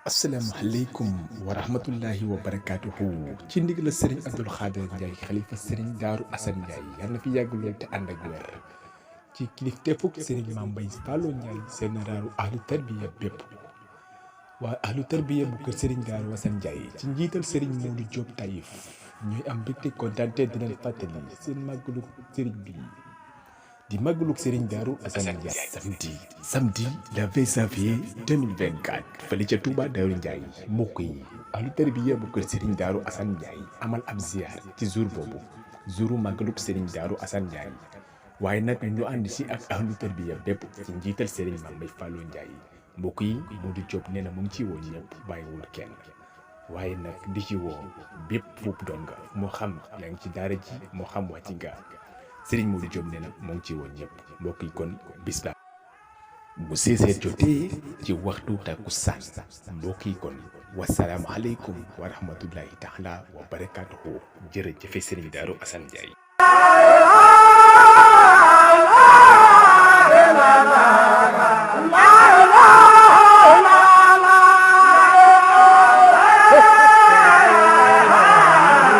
asalaamaaleykum wa rahmatullahi wa barakaatuhu ci ndigal la Serigne Abdou Khader Ndiaye xalifa Serigne Darou Assane Ndiaye yal na fi yàgg lool te ànd ak wér ci kilifteefug Serigne Mame Mbaye Fallou Ndiaye généralu ahlu tarbiya bépp waa ahlu tarbiya bu kër Serigne Darou Assane Ndiaye ci njiital Serigne Modou Diop Taïf ñuy am mbégte kontaante di leen fàttali seen màggalu Serigne bi di màggalug Serigne Darou Assane Ndiaye samedi le 20 janvier 2024 fële ca Touba Darou Ndiaye mbokk yi ahlu tarbiya bu kër Serigne Darou Assane Ndiaye amal ab ziar ci jour boobu jouru màggalug Serigne Darou Assane Ndiaye waaye nag ñu ànd si ak ahlu tarbiya bépp ci njiital Serigne Mame Mbaye Fallou Ndiaye mbokk yi Modou Diop nee na mu ngi ci woo ñëpp bàyyiwul kenn waaye nag di ci woo bépp foofu donga moo xam yaa ngi ci daara ji moo xam wàcc nga Serigne Modou Diop nee na moo ngi ci woon ñëpp mbokk yi kon bis ba bu 16h jotee ci waxtu takkusaan mbokk yi kon wasalaamu aleykum wa rahmatullahi taala wa barakaatuhu jërëjëf Serigne Darou Assane Ndiaye